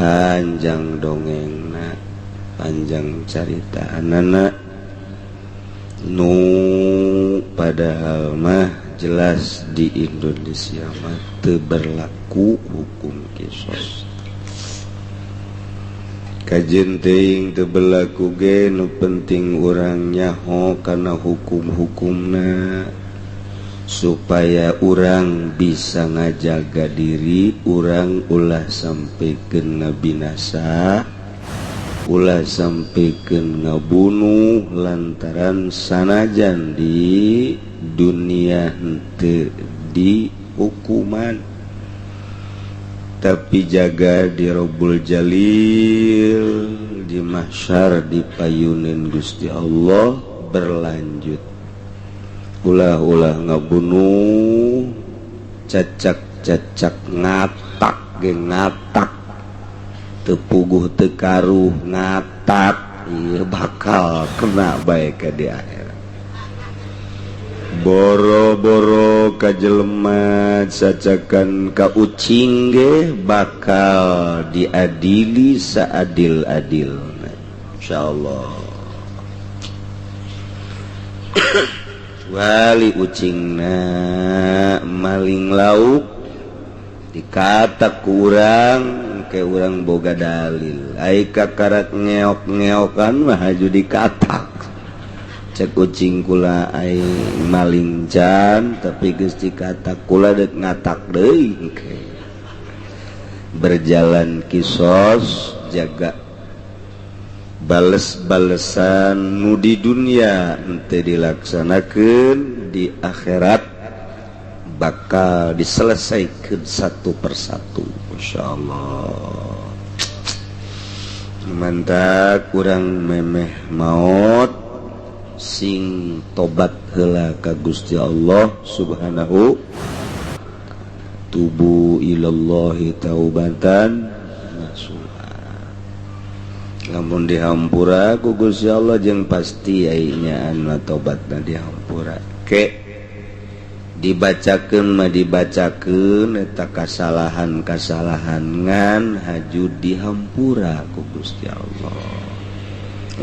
Panjang dongengna, panjang carita anak nu padahal mah jelas di Indonesia mah teu berlaku hukum kisos. Kajeun teuing teu berlaku ge, nu penting urang nyaho kana hukum-hukumna supaya urang bisa ngajaga diri urang, ulah sampai kena binasa, ulah sampai kena bunuh, lantaran sanajan di dunia henteu di hukuman, tapi jaga di Robbul Jalil, di mahsyar, di payunin Gusti Allah berlanjut. Ulah-ulah ngabunuh, cacak-cacak ngatak ge ngatak teu puguh teu karuh ngatak, ieu bakal kena bae ka di akhirat. Boro-boro ka jelema, cacakan ka ucing ge bakal diadili seadil-adil, insyaallah. Kecuali ucingna maling lauk, dikata kurang ke urang boga dalil. Ai kakarak ngeok-ngeokan mah haju dikatak. Cek ucing, "Kula ai maling can, tapi geus dikatak kula dek ngatak deui." Berjalan kisos, jaga bales-balesan nu di dunia ente dilaksanakan, di akhirat bakal diselesaikan satu persatu, insyaallah. Mantap, kurang memeh maut sing tobat heula ka Gusti Allah Subhanahu. Tubu ilallahi taubatan nasuha. Lamun dihampura ku Gusti Allah jeung pasti aya anu tobatna dihampura. Ke dibacakeun mah dibacakeun eta kasalahan-kasalahan, ngan haju dihampura ku Gusti Allah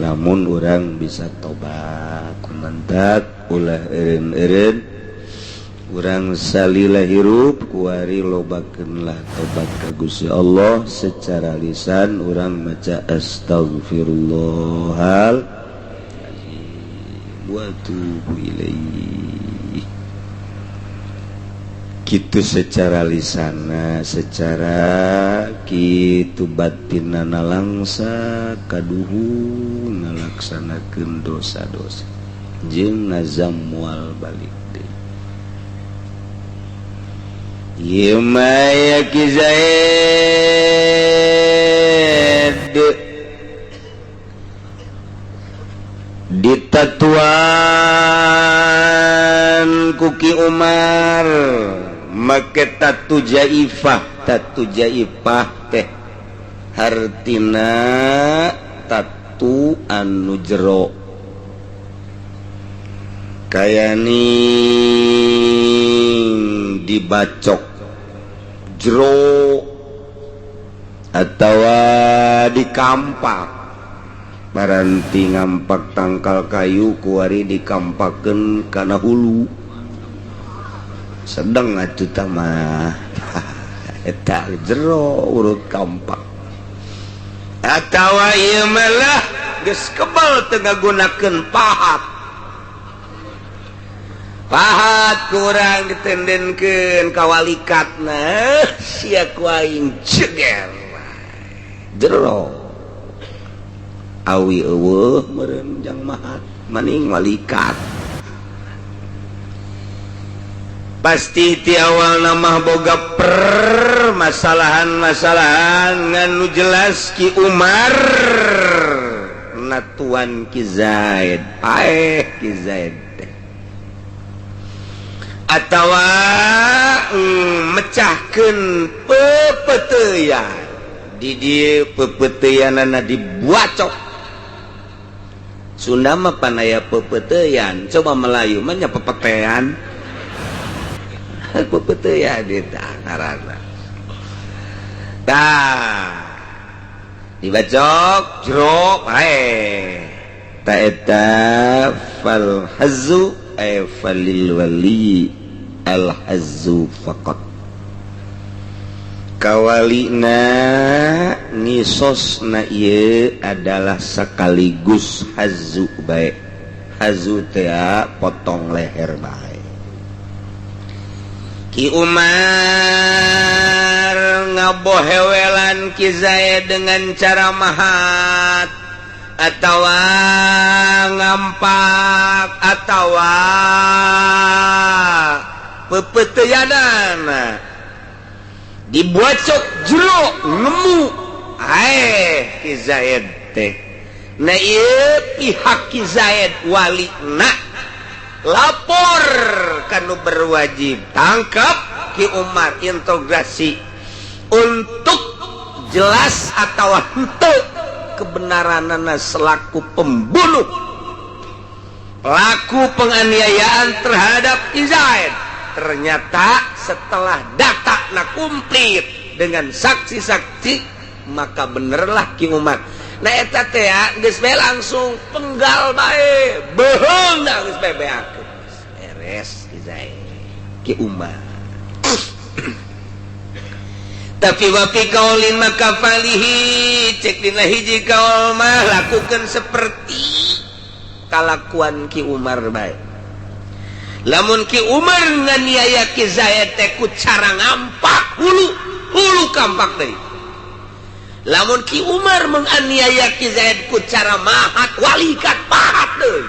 lamun urang bisa tobat. Mantap, ulah eureun-eureun urang salila hirup kuari, lobakeunlah tobat ka Gusti Allah secara lisan. Urang maca astagfirullahal wa atubu ilaih gitu secara lisana, secara kitu batinna nalangsa kaduhu ngalaksanakeun dosa-dosa jeung ngazam moal balik deui. Ieu mah ya Ki Zaid ditatuan ku Ki Umar make tatu jaifah. Tatu jaifah teh hartina tatu anu jero, kaya ning dibacok jero atau dikampak. Paranti ngampak tangkal kayu kuari dikampakeun kana hulu, sedang atuh mah eta jero urut kampak. Atawa ieu mah geus kebal teu ngagunakeun pahat. Pahat kurang ditendenkeun ka walikatna, sia ku aing ceger jero. Awi euweuh meureun jang mahat, maning walikat. Pasti ti awal nama boga permasalahan-masalahan, ngan nu jelas Ki Umar natuan Ki Zaid, paeh Ki Zaid atawa mecahkeun pepeteuyan di dieu. Pepeteuyanana dibuacok. Sunda mah panaya pepeteuyan, coba Melayu mah nya pepetean, pepeteuyan eta ngaranna. Tah. Dibacok jero paeh. Ta eta fal hazzu ay falil wali al hazzu faqat. Kawalina ngisosna ieu adalah sekaligus hazzu bae. Hazzu teh potong leher bae. Ki Umar ngabohewelan Ki Zaid dengan cara mahat atawa ngampak atawa pepeteyanana dibocok jero nemu ae Ki Zaid teh. Nah ieu pihak Ki Zaid walina lapor kanu berwajib, tangkap Ki Umar, integrasi untuk jelas atau henteu kebenaranana selaku pembunuh, pelaku penganiayaan terhadap Ki Zaid. Ternyata setelah data na komplit dengan saksi-saksi, maka benerlah Ki Umar. Nah eta teh geus bae langsung penggal bae, beuheungna geus bae beakeun. Beres Ki Zaid, Ki Umar. Tapi wa fi qaulin maka falihi cek dina hiji kaul mah lakukan seperti kalakuan Ki Umar bae. Lamun Ki Umar nganiaya Ki Zaid teh ku cara ngampak hulu, hulu kampak deui. Lamun Ki Umar menganiaya Ki Zaid ku cara mahat walikat pahat deui.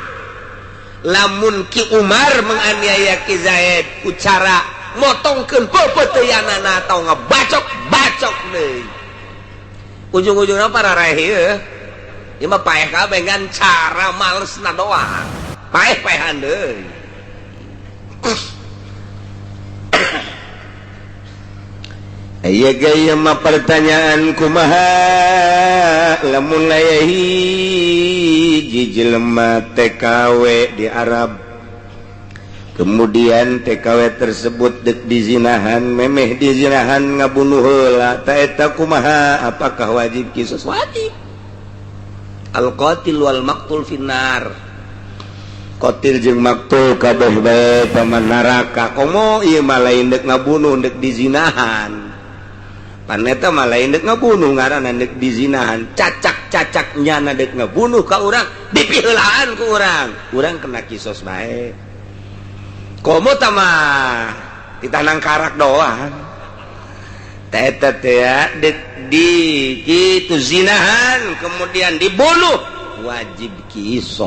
Lamun Ki Umar menganiaya Ki Zaid ku cara motongkeun pepeuteuyanana atau ngebacok-bacok deui. Ujung-ujungna para raeh ieu. Ieu mah paeh kabeh ngan cara malesna doang. Paeh-paehan deui. Aya gaya mah pertanyaan kumaha lamun aya hiji jelema TKW di Arab, kemudian TKW tersebut dek dizinahan, memeh dizinahan ngabunuh heula, ta eta kumaha, apakah wajib kisos? Wajib. Al qatil wal maqtul finnar. Qatil jeung maktul kabeh bae paman neraka. Komo ieu mah lain dek ngabunuh, dek dizinahan. Paneta mah lain dek ngabunuh, ngaranna dek dizinahan. Cacak-cacak nyana dek ngabunuh ka urang, dipiheulaan ku urang, urang kena kisos bae. Komo tah mah ditanang karak doang. Eta teh dek di kitu zinahan kemudian dibunuh, wajib kisos.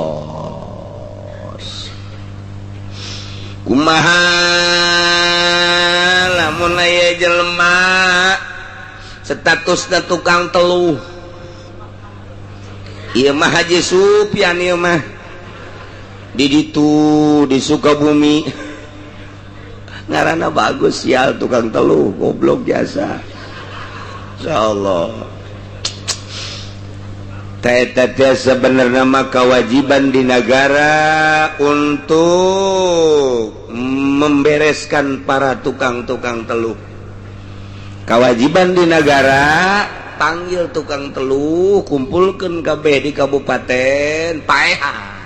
Kumaha lamun aya jelema statusna tukang teluh, ieu mah Haji Supian, ieu mah di ditu di Sukabumi, ngaranna bagus sial tukang teluh goblok jasa. Insyaallah teh sebenarnya mah kewajiban di negara untuk membereskan para tukang-tukang teluh. Kewajiban di negara panggil tukang teluh, kumpulkan kabeh di kabupaten, paehan.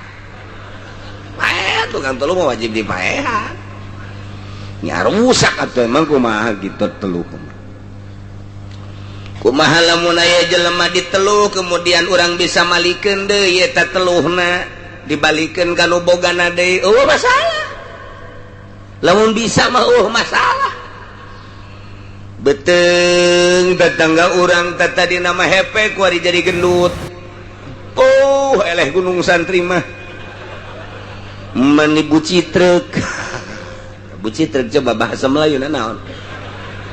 Paehan tukang teluh mah wajib dipaehan. Nya rusak atuh emang kumaha gitu teluh. Kumaha lamun aya jelema diteluh kemudian urang bisa malikeun deui eta teluhna, dibalikeun ka nu bogana deui, eueuh masalah. Lamun bisa mah eueuh masalah. Beteng tetangga urang tadi nama hepe kuari jadi gendut. Oh, eleh gunung santri mah. Mani buci truk. Buci truk coba bahasa Melayu naon?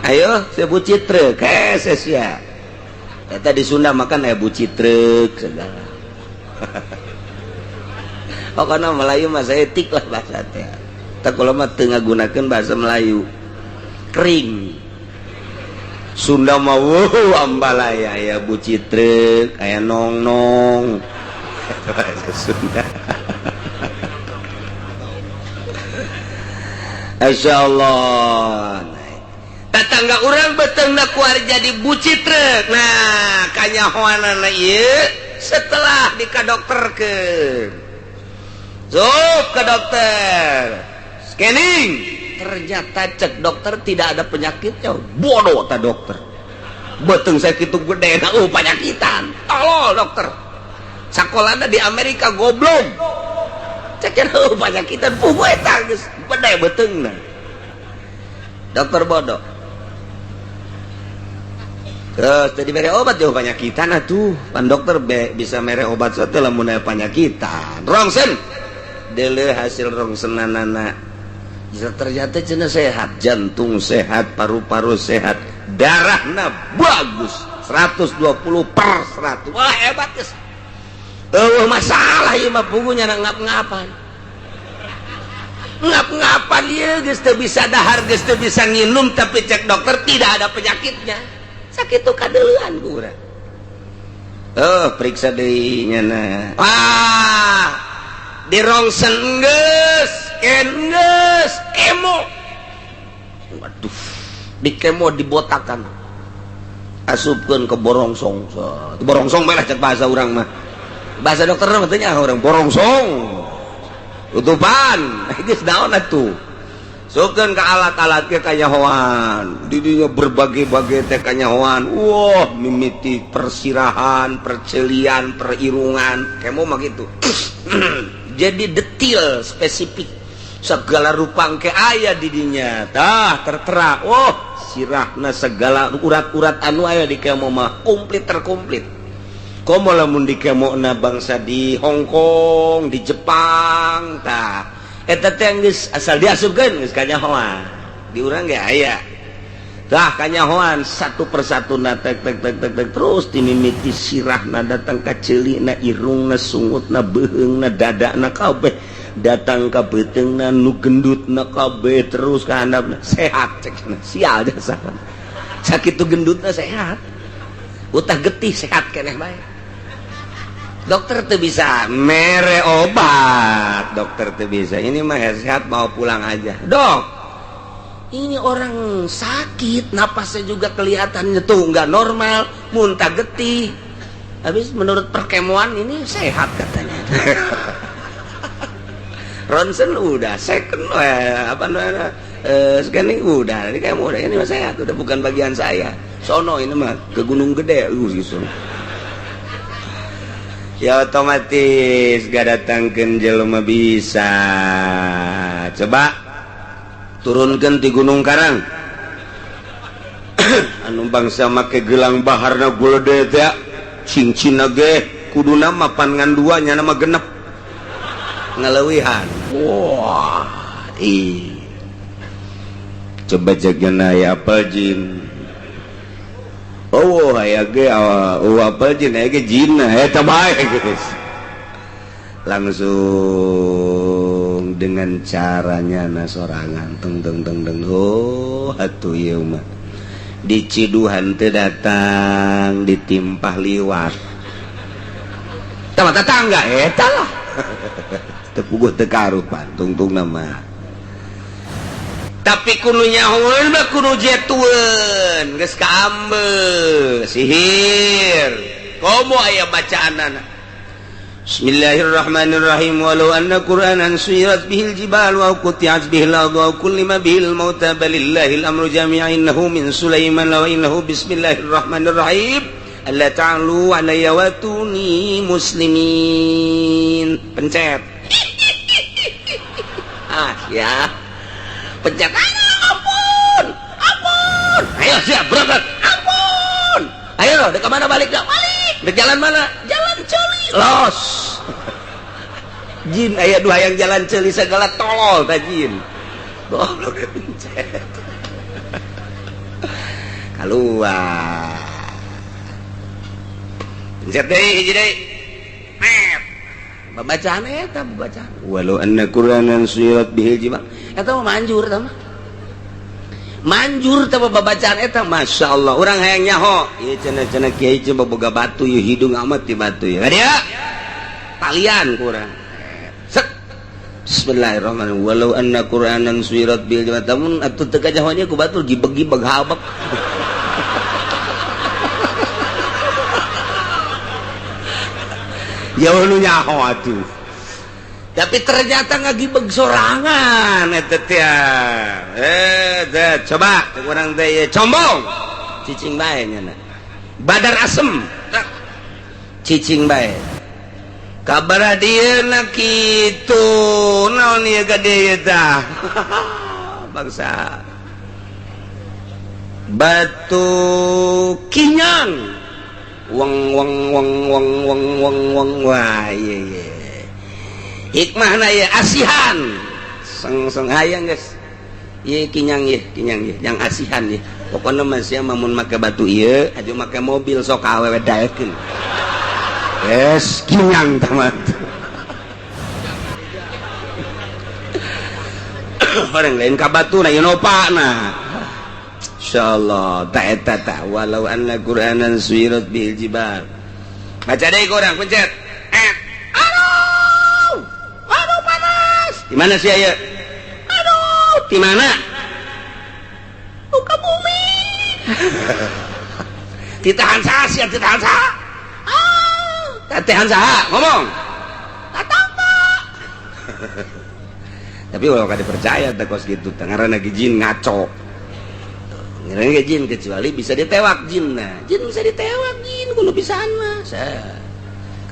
Ayo, saya buci truk. Sia. Eta di Sunda makan aya buci truk segala. Pokoknya Melayu mah saya etik lah bahasa teh. Tak kalau mah teu ngagunakeun bahasa Melayu. Kering. Sunda mah wuh ambalaya aya buci truk, aya nong-nong. Bahasa Sunda. Insyaallah. Tetangga urang beuteungna kuari jadi bucitrek. Nah, kanyahoanana ieu setelah dikadokterkeun. Zup ke dokter. Scanning. Ternyata cek dokter tidak ada penyakitnya. Bodoh ta dokter. Beuteung sakitu gede na penyakitan. Tolol dokter. Sakolana di Amerika, goblok. Cek penyakitan, puguh eta geus gede beuteungna. Dokter bodoh. Terus tadi mere obat jauh penyakitan atuh. Pan dokter be, bisa mere obat satu lamun aya penyakitan. Rongsen. Deuleu hasil rongsenanana. Bisa ternyata cenah sehat, jantung sehat, paru-paru sehat, darahna bagus, 120 per 100. Wah, hebat geus. Eueuh masalah ieu mah, puguhnya ngap-ngapan. Ngap-ngapan ieu geus teu bisa dahar, geus teu bisa nginum, tapi cek dokter tidak ada penyakitnya. Sakitu kadeuleuan ku urang. Oh, periksa deui nyana. Wah, di rongsen geus, scan geus, kemo. Waduh, di kemo dibotakan. Asupkeun ke borongsong. So, borongsong bae lah cek bahasa urang mah. Bahasa dokter mah teu nyaho urang borongsong. Tutupan, geus naon atuh. Sukeun ke alat-alat ke kanyahoan. Didinya berbagai-bagai teh kanyahoan. Wah, mimiti persirahan, percelian, perirungan, kemo mah gitu. Jadi detil spesifik segala rupa ke aya didinya. Tah tertera. Oh, sirahna segala urat-urat anu aya di kemo mah komplit, terkomplit. Komo lamun di kemona bangsa di Hong Kong, di Jepang, tah eta teh geus asal diasupkeun geus kanyahoan. Di urang ge aya. Tah kanyahoan satu persatu na, tek tek tek tek tek, terus dimimiti sirahna datang ka ceulina, irungna, sungutna, beuheungna, dadana, kabeh datang ka beuteungna, nu gendutna kabeh, terus ka handapna sehat cek. Sial jasa. Sakitu gendutna sehat. Utah getih sehat keneh bae. Dokter tuh bisa mere obat, dokter tuh bisa. Ini mah sehat, mau pulang aja. Dok, ini orang sakit, napasnya juga kelihatannya tuh nggak normal, muntah getih. Habis menurut perkemoan ini sehat katanya. Ronsen udah, second apa namanya, scanning udah, ini kayak udah, ini mah sehat, udah bukan bagian saya. Sono ini mah ke Gunung Gede, gitu. Ya otomatis gak datangkan jelema bisa. Coba turunkan di Gunung Karang anu bangsa make gelang baharna gulede teh, cincin ge kuduna mapan ngan dua, nya nama genep, ngaleuwihan. Wah, ih, coba jagana ya apa jin. Oh, aya ge, oh, apa jin, aya ge jin eta bae geus. Langsung dengan caranya na sorangan, teng teng teng teng. Oh, atuh ieu mah diciduhan teu datang, ditimpah liwat sama tetangga eta lah, teu puguh teu karupan tungtung nama. Tapi kudu nyahoeun mah kudu jetueun geus kaambe sihir. Komo aya bacaanana, Bismillahirrahmanirrahim, walau anna qur'anan suyirat bihil jibal wa quti'at bihil ardu wa kullima bihil mauta balillahil amru jami'an innahu min Sulaiman wa innahu bismillahirrahmanirrahim alla ta'lu alayya wa tuni muslimin. Pencet. Ah ya, pencet. Ampun, ampun, ayo siap berangkat. Ampun, ayo dek mana, balik gak balik dek jalan mana, jalan celi los jin aya dua yang jalan celi segala, tolol ta jin, goblok. Pencet, keluar. Pencet deui, hiji deui. Babacaan eta, babacaan walau anna qur'anan suyirat bihil jibal eta mah manjur, eta mah manjur teh babacaan eta. Masya Allah, urang hayang nyaho ieu cenah-cenah kiai coba boga batu ieu, hidung amat di batu ya dia talian kurang set. Bismillahirrahmanirrahim. Walau anna Qur'anan suirat bil jabal atuh teu kajahwannya ku batur gibeg-gibeg habek. Jauh nu nyaho atuh. Tapi ternyata ngagibeg sorangan eta teh. Teh coba urang teh combong. Cicing bae nya. Badar asem. Cicing bae. Kabar dieuna kitu naon ieu gade ieu tah. Bangsa batu kinyang weng weng weng weng weng weng weng wah ieu ieu hikmahna ieu asihan seng seng hayang geus ieu kinyang ieu kinyang ieu yang asihan ieu pokona mah sia mun make batu ieu aju make mobil sok awewe daekeun. Es kinyang tamat. Orang lain ka batu na Innova na. Insyaallah ta eta ta walau anna Qur'anan suirat bil jibal. Baca deui urang pencet. Aduh. Aduh panas. Di mana sih aya? Aduh, di mana? Buka bumi. Ditahan saha sia, ditahan saha? Tatehan saha ngomong tatangka. Tapi kalau kada dipercaya teh kos kitu teh ngaranna ge jin ngaco. Ngaranna ge jin kecuali bisa ditewak jin nah. Jin bisa ditewak jin kudu pisaan mah.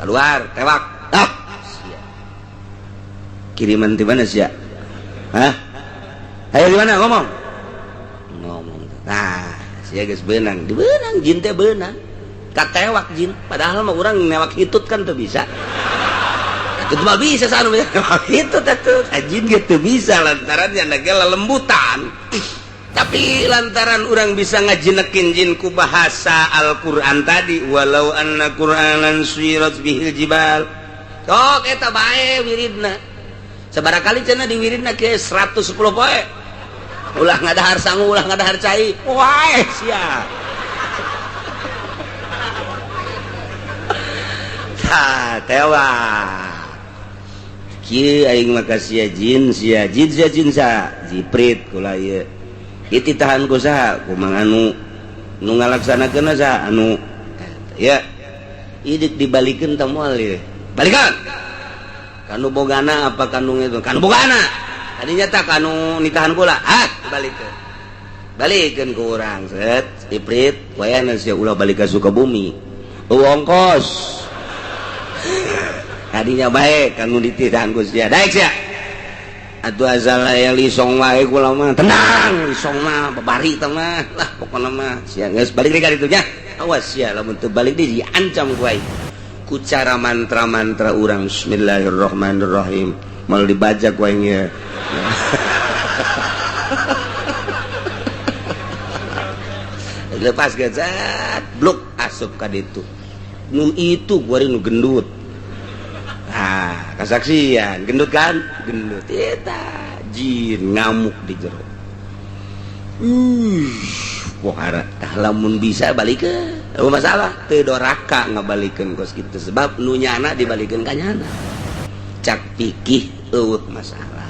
Keluar tewak. Ah sia. Kiriman di mana sia? Hah? Ayo di mana ngomong? Ngomong. Nah, sia geus beunang. Dibeunang jin teh beunang. Katewak jin, padahal mah orang newak hitut kan tuh bisa. Itu mah bisa sanu newak hitut atuh. Jin gitu bisa lantaran nya nagela lembutan. Tapi lantaran orang bisa ngajinekin jin ku bahasa Al-Qur'an tadi, walau anna Qur'anan suirat bihil jibal. Sok eta bae wiridna. Sabaraha kali cenah diwiridna ke 110 poe. Ulah ngadahar sangu, ulah ngadahar cai. Wae sia. Tewak kieu aing mah ka sia jin sia jin sia jin sa jiprit kula ieu ieu titahan ku saha ku mang anu nu ngalaksanakeun saha anu ya ieu deuk dibalikeun teh moal ieu balikan kanu bogana apa kanu itu kanu bogana tadinya tah kanu nitahan kula ah balikeun balikeun ku urang set iprit wayahna sia ulah balik ka Sukabumi ongkos tadinya baik kanu dititahan ku sia daek sia atuh asal aya lisong wae kula mah tenang lisong mah babari teh mah lah pokona mah sia geus balik deui ka ditu nya awas sia lamun teu balik deui diancam ku aing ku cara mantra-mantra urang bismillahirrahmanirrahim mal dibaca ku aing ye. Lepas gazat bluk asup ka ditu nu itu kuari nu gendut. Ah, kasaksian gendut kan? Gendut eta jin ngamuk di jero. Pohara tah lamun bisa balikeun. Eueuh masalah teu doraka ngabalikeun kos kitu sebab nu nyana dibalikeun ka nyana. Cak pikih eueuh masalah.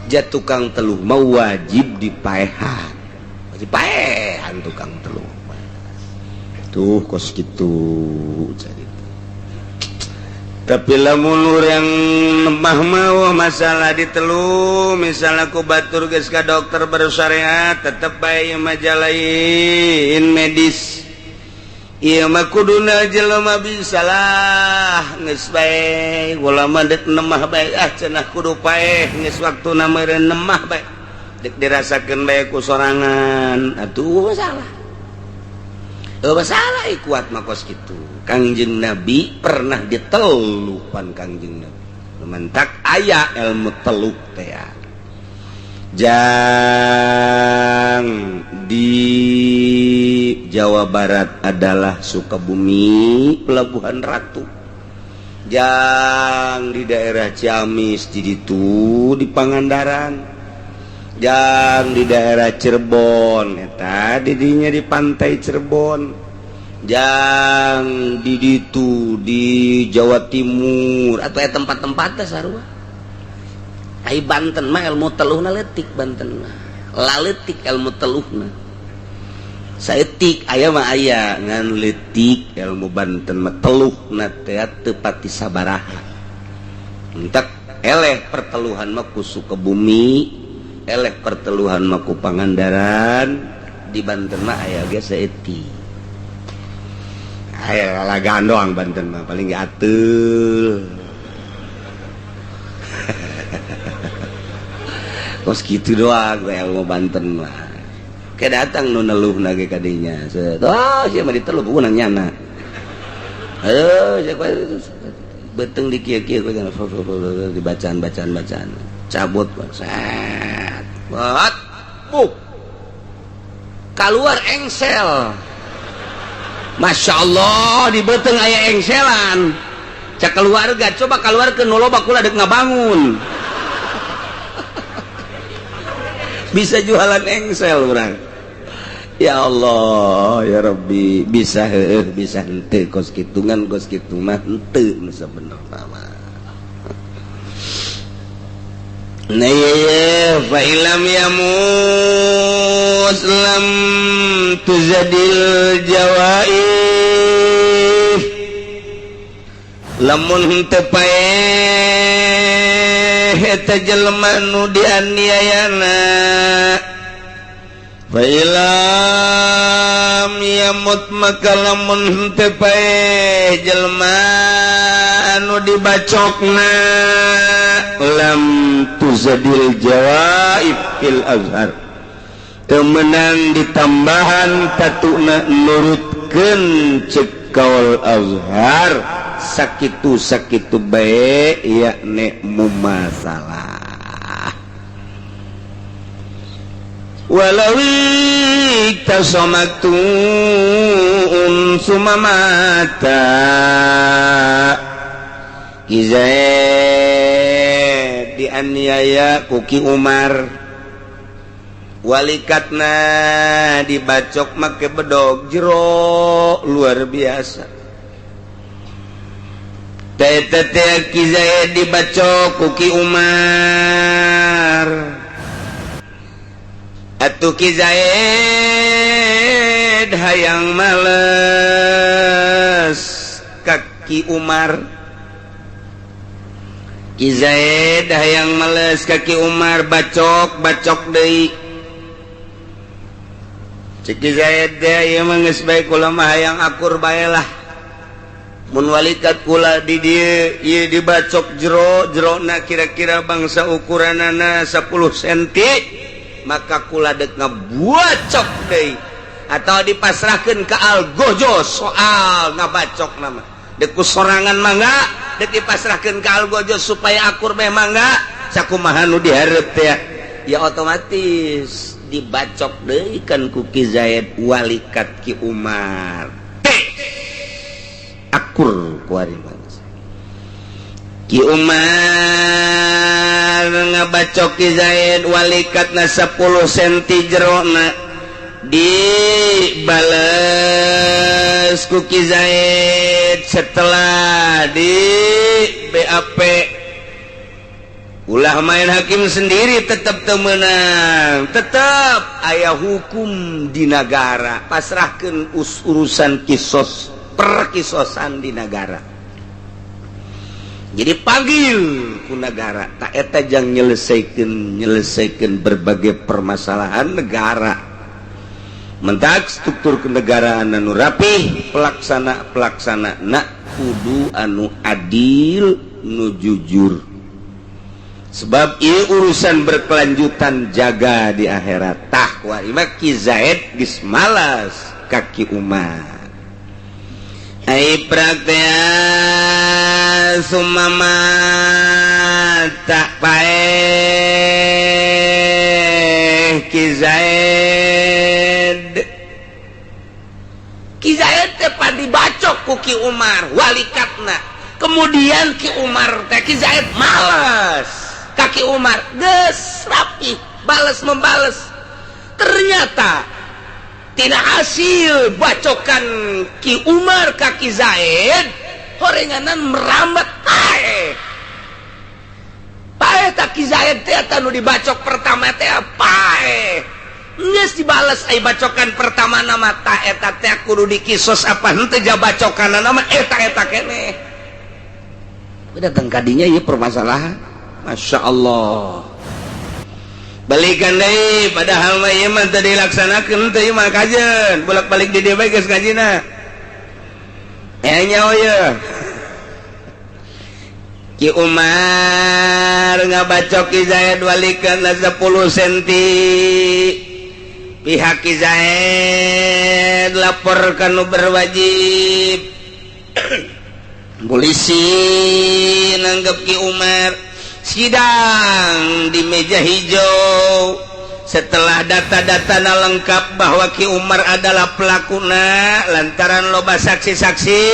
Ja tukang teluh mah wajib dipaehan. Wajib paehan tukang teluh. Tuh kos kitu jadi. Tapi lamun urang nemah mah masalah ditelu misalnya ku batur geus ka dokter bersyariat tetep bae majalain medis ieu mah kuduna jelema bisa lah geus bae ulama dek nemah bae ah cenah kudu paeh geus waktuna meureun nemah bae dek dirasakeun bae ku sorangan atuh masalah masalah kuat mah kos kitu. Kangjeng Nabi pernah ditelupan Kangjeng Nabi mentak aya ilmu teluk teh jang di Jawa Barat adalah Sukabumi Pelabuhan Ratu jang di daerah Ciamis di ditu di Pangandaran jang di daerah Cirebon eta didinya di pantai Cirebon jang di ditu di Jawa Timur atau tempat-tempatnya sarua. Ai Banten mah ilmu teluhna leutik, Banten mah laletik ilmu teluhna. Saeutik aya mah aya, ngan leutik ilmu Banten mah, teluhna teh teu pati sabaraha. Entak eleh perteluhan mah ku Sukabumi, eleh perteluhan mah ku Pangandaran. Di Banten mah aya ge saeutik, aya lalagaan doang. Banten mah paling ge ateul, kos kitu doang we ilmu Banten mah. Kayak datang nu neluh ge kadinya, set, oh sia mah diteluh ku nyana. Ayo sia beteng di kieu-kieu, dibacaan bacaan bacaan, cabut, set, buat buk keluar engsel. Masya Allah, di beteng aya engselan. Cak keluarga, coba keluar ke nu loba, kula dek ngabangun. Bisa jualan engsel urang. Ya Allah ya Rabbi, bisa heueuh, bisa henteu. Kos kitungan, kos kitu mah henteu nu sabenerna mah. Nah ye, fa ilam yamus lam tuzadil jawaif. Lamun henteu paeh eta jelema nu dianiayana, fa ilam yamut, maka lamun henteu paeh jelema anu dibacokna, lam tuzadil jawaib fil azhar, teu meunang ditambahan tatuna nurutkeun cek kaul azhar. Sakitu sakitu bae yakni mumasalah. Walawi tasamatun sumamata. Ki Zaid dianiaya ku Ki Umar, walikatna dibacok make bedog jero luar biasa. Teh Ki Zaid dibacok ku Ki Umar. Atuh Ki Zaid hayang males ka Ki Umar. Ki Zaid hayang males ka Ki Umar, bacok bacok deui. Cek Ki Zaid teh, ieu mah geus bae, kula mah hayang akur bae lah. Mun walikat kula di dieu ieu dibacok jero, jerona kira-kira bangsa ukuranana 10 cm, maka kula dek ngabuacok deui atau dipasrahkeun ke algojo. Soal ngabacok nama dek ku sorangan mangga, dek dipasrahkeun ke algojo supaya akur meh mangga, sakumaha nu dihareup teh. Ya otomatis dibacok deui kan ku Ki Zaid walikat Ki Umar. Akur kuari bangsa. Ki Umar ngabacok Ki Zaid walikatna 10 cm jerona, dibales ku Ki Zaid setelah di BAP, ulah main hakim sendiri, tetap temenang, tetap aya hukum di negara. Pasrahkan urusan kisos perkisosan di negara, jadi panggil ku negara. Tak eta jang nyelesaikan nyelesaikan berbagai permasalahan negara. Mentak struktur kenegaraan anu rapih, pelaksana pelaksana nak kudu anu adil, nu jujur, sebab ini urusan berkelanjutan, jaga di akhirat. Tah wa Ki Zaid geus malas ka Ki Umar. Ai praktea sumama tak paeh Ki Zaid. Ki Zaid teh dibacok ku Ki Umar walikatna. Kemudian Ki Umar teh, Ki Zaid males ka Ki Umar, geus rapi bales membales. Ternyata tidak hasil bacokan Ki Umar ka Ki Zaid, horenganan merambat paeh paeh. Eta Ki Zaid teh eta nu dibacok pertama teh paeh. Geus dibales ai bacokan pertama nama ta eta teh kudu dikisos apa henteu ja bacokanna mah eta keneh. Datang kadinya ieu permasalahan. Masya Allah. Balikan deui padahal mah ieu mah teu dilaksanakeun teu ieu mah kajeun bolak-balik di dieu bae geus ngajina. Eh nyaho ye. Ki Umar ngabacok Ki Zaid walikan 10 senti. Pihak Ki Zaid laporkan nu berwajib. Polisi nanggep Ki Umar, sidang di meja hijau. Setelah data-data lengkap bahwa Ki Umar adalah pelakuna lantaran loba saksi-saksi,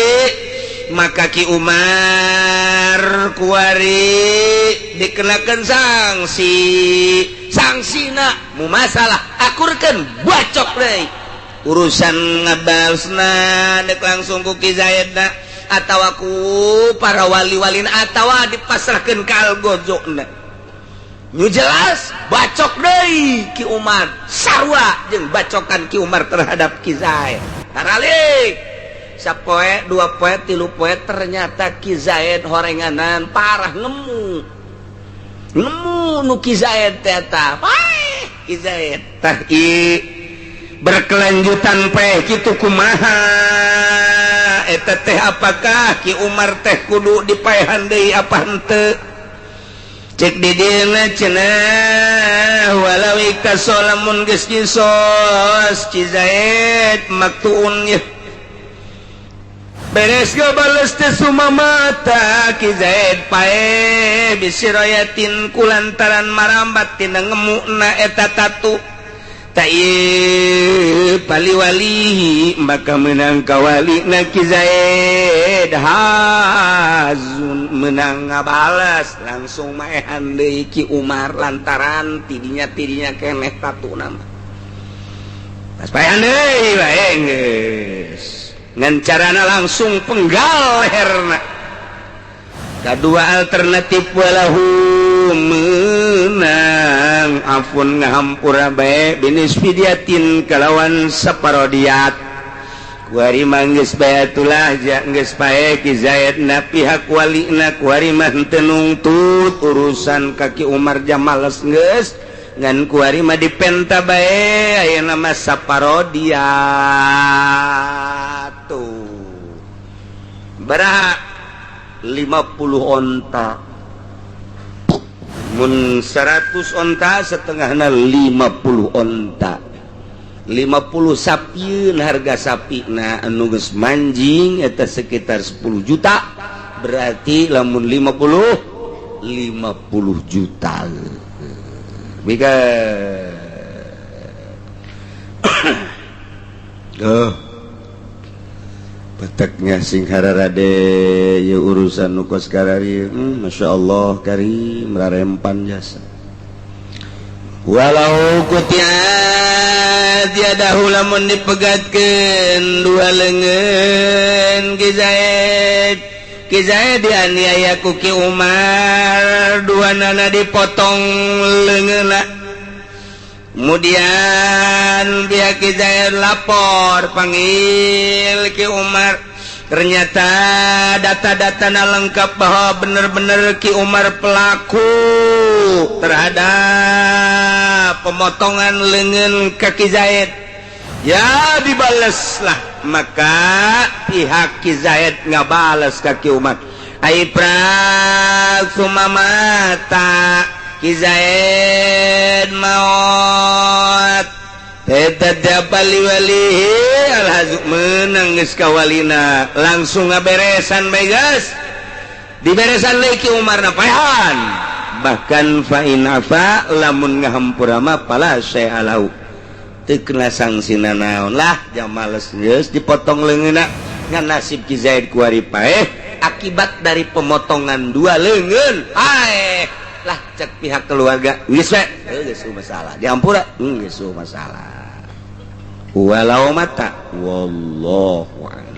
maka Ki Umar kuari dikenakan sanksi. Sanksina mu masalah akurkeun bacok deui. Urusan ngabalesna dek langsung ku Ki Zaidna atawa ku para wali-walina atawa dipasrahkeun ka algozona. Nu jelas bacok deui Ki Umar sarua jeung bacokan Ki Umar terhadap Ki Zaid. Taralik sapoe, 2 poe, 3 poe, ternyata Ki Zaid horenganan parah nemu nemu nu Ki Zaid teh eta paeh Ki Zaid tah i berkelanjutan paeh kitu kumaha eta teh apakah Ki Umar teh kudu dipaehan deui apa henteu? Cek di dieuna cenah walau iktaso lamun geus kisos Ki Zaid maktuun ye beres gabales teh sumamata Ki Zaid paeh bisiroyatin kulantaran marambat tina ngemukna eta tatu tai pali-wali maka menang kawali na Ki Zaid hazun menang ngabalas langsung maehan deui Ki Umar lantaran tidinya keneh tatu nama pas paehan deui bae geus ngan carana langsung penggal leherna. Kedua alternatif walahu menang afun ngahampura bae binis fidiatin kalawan saparodiat kuari mah geus bayatulah ja geus pae Ki Zaid na pihak walina kuari mah henteu nungtut urusan ka Ki Umar jamales geus ngan kuari mah dipenta bae ayeuna mah saparodiat tuh baraha 50 onta mun 100 onta setengahna 50 onta 50 sapieun harga sapi na anu geus manjing eta sekitar 10 juta berarti lamun 50 juta bika. Oh peteknya sing hararade ye urusan nu kos karari Masya Allah karim rarempan jasa walau kutiat yadahu lamun dipegatkeun dua leungeun Ki Zaid Ki Zaid dianiaya ku Ki Umar dua nana dipotong leungeunna. Kemudian pihak Ki Zaid lapor panggil Ki Umar Ternyata data-data lengkap bahwa benar-benar Ki Umar pelaku terhadap pemotongan lengan kaki Zaid. Ya dibaleslah, maka pihak Ki Zaid ngabales kaki Umar. Ai prak sumamata Ki Zaid maot. Menang kawalina langsung ngaberesan bae geus diberesan deui Ki Umar na paehan. Bahkan fa in afa lamun ngahampura mah fala syai'alahu teu kena sangsina naon lah jamales geus dipotong leungeunna ngan nasib Ki Zaid kuari paeh akibat dari pemotongan dua leungeun paeh lah cek pihak keluarga geus we geus masalah dihampura geus masalah walau mata wallahu a'lam.